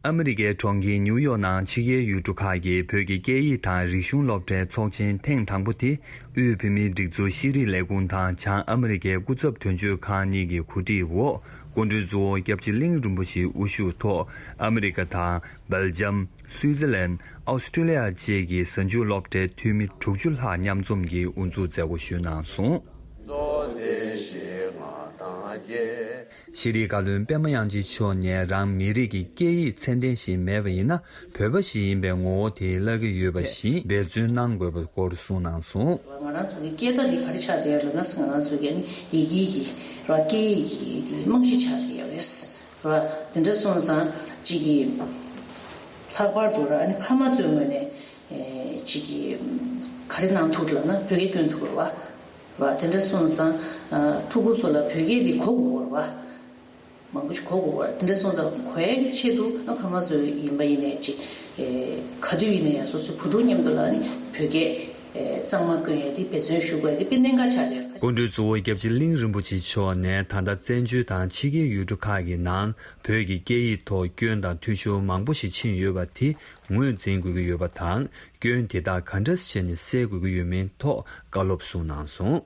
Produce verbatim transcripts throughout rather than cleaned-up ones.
ཨ་མི་རི་ཀའི་གྲོང་ཁྱེར་ཉིའུ་ཡོག་ནང་ཕྱི་རྒྱལ་ཡུལ་གྲུ་ཁག་གི་བོད་ཀྱི་སྐད་ཡིག་དང་རིག་གཞུང་སློབ་གྲྭའི་ཚོགས་ཆེན་ཐེངས་དང་པོ་དེ་དབུས་བོད་མིའི་སྒྲིག་འཛུགས་ཤེས་རིག་ལས་ཁུངས་དང་བྱང་ཨ་མི་རི་ཀའི་སྐུ་ཚབ་དོན་གཅོད་ཁང་གཉིས་ཀྱི་གོ་སྒྲིག་འོག་སྐུ་མགྲོན་གཙོ་བོ་སྐྱབས་རྗེ་གླིང་རིན་པོ་ཆེའི་དབུ་བཞུགས་ཐོག་ཨ་མི་རི་ཀ་དང་སྦེལ་ཇམ། སུའི་ཙི་ལན། ཨོ་སི་ཀྲི་ལི་ཡ་བཅས་ཀྱི་གཟའ་མཇུག་སློབ་གྲྭའི་འཐུས་མི་དྲུག་ཅུ་ལྷག་མཉམ་འཛོམས་ཀྱིས་དབུ་འཛུགས་མཛད་སྒོ་ཞུས་གནང་སོང་། ཤེས་རིག་བཀའ་བློན་པད་མ་དབྱངས་ཅན་མཆོག་ནས་རང་མི་རིགས་ཀྱི་སྐད་ཡིག་ཚད་ལྡན་ཞིག་མེད་པ་ཡིན་ན། བོད་པ་ཞིག་ཡིན་པའི་ངོ་བོ་དེ་བརླག་གི་ཡོད་པ་བཞིན་འབད་བརྩོན་གནང་དགོས་པའི་སྐོར་གསུངས་གནང་སོང་། ང་རང་ཚོ་གི་སྐད་བརྡ་འདི་ག་རེ་ཆགས་བསྡད་ཡོད་ལབ་ན། ང་རང་ཚོ་གི་ཨ་ནི་ཡི་གེ་གི་ར་སྐད་ཡིག་གི་རྨང་གཞི་ཆགས་བསྡད་ཡོད་རེད། ར་དེ་འདྲ་སོང་ཙང་ཅིག་གི་ལྷག་པར་དུ་ར་ཨ་ནི་ཕ་མ་ཚོའི་ངོས་ནས་ཨེ་ཅིག་གི་ག་རེ་གནང་ཐུབ་ལབ་ན་བོད་སྐད་སྐྱོན་ཐུབ་ར་བ། ར་དེ་འདྲ་སོང་ཙང་ཕྲུ་གུ་ཚོ་ལ་བོད་སྐད་འདི་གོ་དགོས་ར་བ། མང་པོ་ཞིག་གོ་དགོས་པ་དེ་འདྲ་སོང་ཙང་གོ་ཡ་གི་ཆེད་དུ་ཨ་ཕ་མ་ཚོ་ཡིན་པ་ཡིན་ནའི་ཅིག་ཨེ་ག་དུས་ཡིན་ན་ཡང་སོ་སོའི་བུ་ཕྲུག་མཉམ་དུ་ལ་ནི་བོད་སྐད་ཨེ་གཙང་མ་བཀོན་ཡ་དེ་འབད་བརྩོན་ཞུ་དགོས་ཡ་དེ་དཔེ་གནད་འགག་ཆགས་ཡོད། སྐུ་མགྲོན་གཙོ་བོ་སྐྱབས་རྗེ་གླིང་རིན་པོ་ཆེ་མཆོག་ནས་ད་ལྟ་བཙན་བྱོལ་དང་ཕྱི་རྒྱལ་ཡུལ་གྲུ་ཁག་གི་ནང་བོད་ཀྱི་སྐད་ཡིག་ཐོག་སྐྱོན་དང་འཐུས་ཤོར་མང་པོ་ཞིག་ཕྱིན་ཡོད་པ་དེ་ངོས་འཛིན་དགོས་ཀྱི་ཡོད་པ་དང་། སྐྱོན་དེ་དག་ག་འདྲ་བྱས་ནས་སེལ་དགོས་ཀྱི་ཡོད་མིན་ཐོག་བཀའ་སློབ་གསུངས་གནང་སོང་།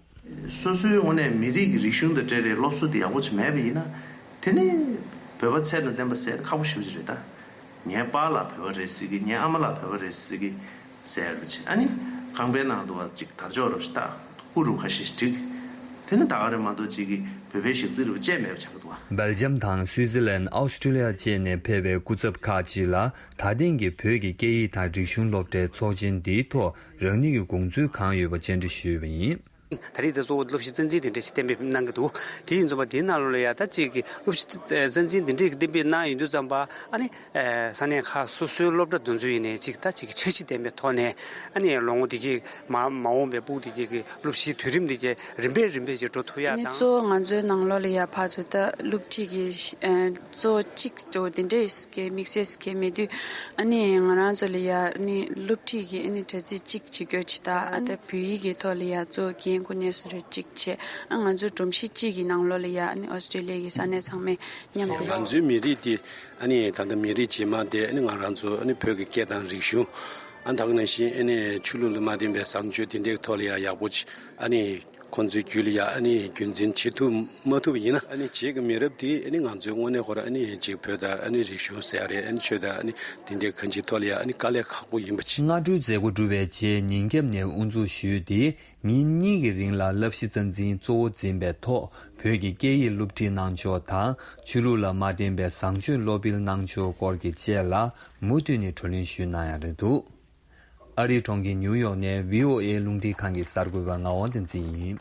སོ་སོའི་ངོས་ནས་མི་རིགས་ཀྱི་རིག་གཞུང་དང་འབྲེལ་བའི་སློབ་གསོ་དེ་ཡག་པོ་ཅིག་མེད་པ་ཡིན་ན། དེ་ནི་བོད་པ་ཚད་དང་ལྡན་པ་ཟེར་ན་ཁག་པོ་ཞེ་པོ་ཅིག་རེད་ད། ངའི་པཱ་ལགས་བོད་པ་རེད་ཟེར་གི། ངའི་ཨ་མ་ལགས་བོད་པ་རེད་ཟེར་གི་ཟེར་རུ་ཆེ། ཨ་ནི་ཁང་པའི་ནང་དུ་བ་ཅིག་དར་ལྕོག་རུ་ཞིག་ད་ཧུ་རུ་ཁ་ཤས་ཤིག་བསྒྲིགས། དེ་ནི་ད་ག་རེ་མ་གཏོགས་ཅིག་གི་བོད་པའི་གཞས་ཚིག་རུ་བཅས་མེད་པ་ཆགས་འདུག་བ། སྦེལ་ཇམ་དང་སུའི་ཙི་ལན། ཨོ་སི་ཀྲི་ལི་ཡ་བཅས་ནས་ཕེབས་པའི་སྐུ་ཚབ་ཁག་ཅིག་ལ་ད་ཐེངས་ཀྱི་བོད་ཀྱི་སྐད་ཡིག་དང་རིག་གཞུང་སློབ་གྲྭའི་ཚོགས་ཆེན་འདིའི་ཐོག་རང་ཉིད་ཀྱི་དགོངས་ཚུལ་གང་ཡོད་པ་བཅར་འདྲི་ཞུས་པ་ཡིན། ད་རེས་དེ་གཙོ་བོ་སློབ་གཞི་རྩ་འཛིན་དེ་འདྲ་ཞིག་གཏན་འབེབས་གནང་གི་འདུག་དེ་ཡིན་ཙང་པ་དེའི་ནང་ལོགས་ལ་ཡ་ད་ཅིག་གི་སློབ་གཞི་རྩ་འཛིན་དེ་འདྲའི་གཏན་འབེབས་གནང་ཡོང་དུས་ཙམ་པ་ཨ་ནི་ས་གནས་ཁག་སོ་སོའི་སློབ་གྲྭ་དེ་ཚོ་ཡིན་ནའི་ཅིག་ད་ཅིག་འཆར་གཞི་ལྡན་པའི་ཐོག་ནས་ཨ་ནི་ལོ་ངོ་དེ་གའི་མ་མ་འོངས་པའི་ཕྲུ་གུ་དེ་གའི་གི་སློབ་གཞིའི་དུས་རིམ་དེ་གའི་རིམ་པས་རིམ་པས་ཅིག་འགྲོ་ཐུབ་ཡ་ཨ་ནི་དང་། གཙོ་བོ་ང་ཚོའི་ནང་ལོགས་ལ་ཡ་ཕར་ཚུར་ད་སློབ་ཁྲིད་ཀྱི་གཙོ་བོ་གཅིག་ཏུ་དེ་འདྲའི་སྐད་དམིགས་བསལ་སྐད་མེད་དུས་ཨ་ནི་ང་རང་ཚོ་ལ་ཡ་ཨ་ནི་སློབ་ཁྲིད་ཀྱི་ཨ་ནི་དྲ་ཚིགས་གཅིག་བྱེད་དགོས་ཅི་ད་ཨ་ད་བོད་ཡིག་གི་ཐོག་ལ་ཡ་གཙོ་བོ་འགན་ཁུར་ནས་སུ་རེ་གཅིག་བྱས་ཨ་ང་ཚོ་སྒྲོམ་གཞི་གཅིག་གི་ནང་ལོགས་ལ་ཡ་ཨ་ནི་ཨོ་སི་ཀྲི་ལི་ཡ་གི་ས་གནས་ཚང་མས་མཉམ་དུ། ང་ཚོའི་མི་རིགས་དེ་ཨ་ནི་ད་ལྟ་མི་རིགས་རྗེས་མ་དེ་ཨ་ནི་ང་རང་ཚོ་ཨ་ནི་བོད་ཀྱི་སྐད་དང་རིག་གཞུང་ཨ་ད་ག་ནང་བཞིན་ཨ་ནི་ཆོས་ལུགས་ལ་མ་བརྟེན་པའི་བཟང་སྤྱོད་དེ་འདྲའི་ཐོག་ལ་ཡ་ཡག་པོ་ཅིག་ཨ་ནི། ཁོང་ཚོའི་རྒྱུད་ལ་ཡ་ཨ་ནི་རྒྱུན་འཛིན་བྱེད་ཐུབ་མ་ཐུབ་ཡིན་ན་ཨ་ནི་རྗེས་ཀྱི་མི་རབས་དེ་ཨ་ནི་ང་ཚོའི་དངོས་གནས་ཁོ་ར་ཨ་ནི་ཅིག་བོད་དང་ཨ་ནི་རིག་གཞུང་ཟེར་ཡ་རེད། ཨ་ནི་ཆོས་དང་ཨ་ནི་དེ་འདྲའི་གང་ཅིའི་ཐོག་ལ་ཡ་ཨ་ནི་དཀའ་ལས་ཁག་པོ་ཡིན་པ་ཅིག་སྔ་དྲོའི་མཛད་སྒོ་གྲུབ་པའི་རྗེས་ཉིན་རྒྱབ་ནས་དབུ་འཛུགས་ཞུས་ཏེ་ཉིན་གཉིས་ཀྱི་རིང་ལ་བསླབ་གཞི་རྩ་འཛིན་གཙོ་བོ་འཛིན་པའི་ཐོག་བོད་ཀྱི་སྐད་ཡིག་སློབ་ཁྲིད་གནང་ཕྱོགས་དང་ཆོས་ལུགས་ལ་མ་བརྟེན་པའི་བཟང་སྤྱོད་སློབ་སྤེལ་གནང་ཕྱོགས་སྐོར་གྱི་ཆེད་ལ་མུ་མཐུད་ནས་བགྲོ་གླེང་ཞུས་གནང་ཡ་རེད་འདུག་ཨ་རིའི་གྲོང་ཁྱེར་ཉིའུ་ཡོག་ནས་བྷི་ཨོ་ཨེ་རླུང་འཕྲིན་ཁང་གི་གསར་འགོད་པ་ངག་དབང་བསྟན་འཛིན་ཡིན།